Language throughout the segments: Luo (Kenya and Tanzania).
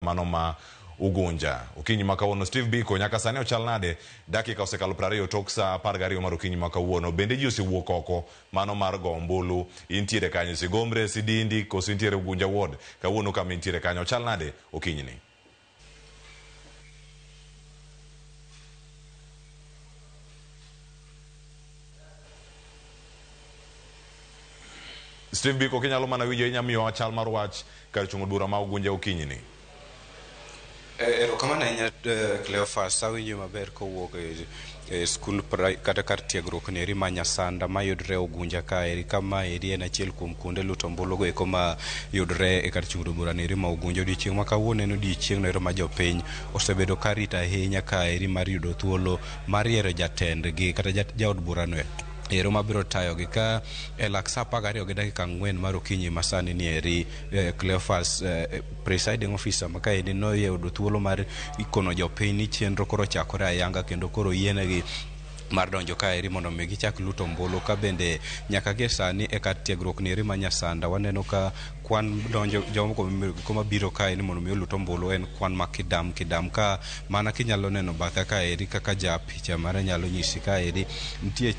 Mano ma Ugunja. Okinyi ma kawuono Steve Biko nyaka sani ochal nade? Dakika osekalo 20 tok saa 12 mar okinyi ma kawuono. Bende ji osewuok oko mano mar go ombulu? Intiere kanyo Sigomre, Sidindi, koso intiere Ugunja Ward? Kawuono kama intiere kanyo ochal nade okinyi ni? Steve Biko kinyalo mana winjo inya miyowa chal mar wach kar chung' od bura ma Ugunja okinyi ni. Erokamano ahinya Cleophas, awinjo maber kowuok e skund kata kar tiegruok ni eri ma Nyasanda mayudre Ugunja kaeri ka maeri en achiel kuom kuonde luto ombulu go eko ma yudre e kar chung' od bura ni eri ma Ugunja. Odiochieng' ma kawuono en odiochieng' no ero ma jopiny osebedo ka rito ahinya kaeri mar yudo thuolo mar yiero jatendgi kata jaod bura no ero mabiro tayogi ka e lak sa 12 gi dakika 4 mar okinyi masani ni eri Cleophas presiding officer ma kaendi noyudo thuolo mar kono jopiny ni chenro koro ochakore ayanga kendo koro yienegi mar donjo kaeri mondo mi gichak luto ombulu ka bende nyaka gie sani e kar tiegruok ni eri ma Nyasanda waneno ka kwan donjo jogo mabiro kae ni mondo mi olut ombulu en kwan ma kidam kidam ka mana kinyalo neno batha kaeri kaka ja picha mare nyalo nyisi kaeri nitie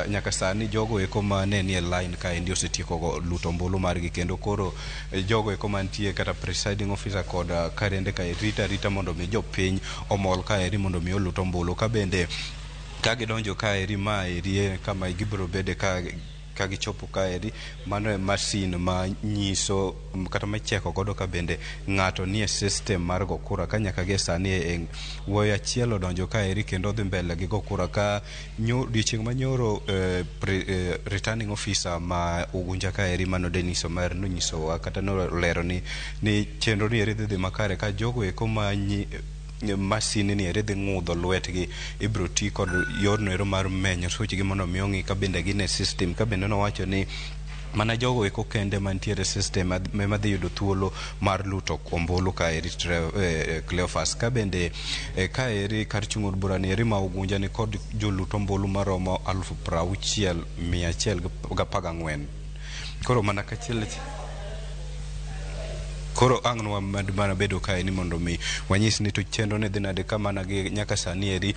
nyaka sani jogo eko mane nie line kaendi osetieko luto ombulu margi kendo koro jogo eko mantie kata presiding officer kod karende kae rita arita mondo mi jopiny omol kaeri mondo mi olut ombulu ka bende ka gidonjo kaeri ma eri kama gibiro bede ka gichopo kaeri mano e masin ma nyiso kata micheko godo ka bende ng'ato nie system mar go kura ka nyaka gie sani e wuoyi achiel odonjo kaeri kendo odhi mbele gi go kura ka odiochieng' manyoro returning officer ma Ugunja kaeri mano Dennis Omer nonyisowa kata nolero ni chenro ni eri dhi makare ka jogo eko ma masin ni eri dhi ng'udho lwetgi ibiro ti kod yorno ero mar menyo suchgi mondo mi ong'i ka bende gin e system ka bende nowacho ni mana jogo eko kende mantiere system ema dhi yudo thuolo mar luto ombulu kaeri Cleophas ka bende kaeri kar chung' od bura ni eri ma Ugunja ni kod jolut ombulu maromo 60,114. Koro mana kachiel koro ang' nwa mana bedo kae ni mondo mi wanyis ni to chenro ne dhi nade ka mana gi nyaka sani eri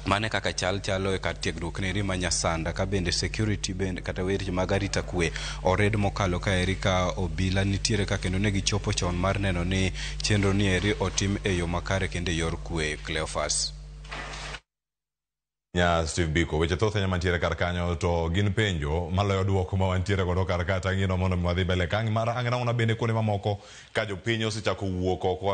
mane kaka chal chalo e kar tiegruok ni eri ma Nyasanda ka bende security bende kata weche mag arita kwe ored mokalo ka eri ka obila nitiere ka kendo ne gichopo chon mar neno ni chenro ni eri otim e yo makare kendo e yor kwe Cleophas. Nya Steve Biko, weche thoth ahinya mantiere kar kanyo to gin penjo maloyo duoko ma wantiere godo kar ka tangino mondo mi wadhi mbele. Ka mar ang' bende kuonde mamoko ka jopiny osechako wuok oko.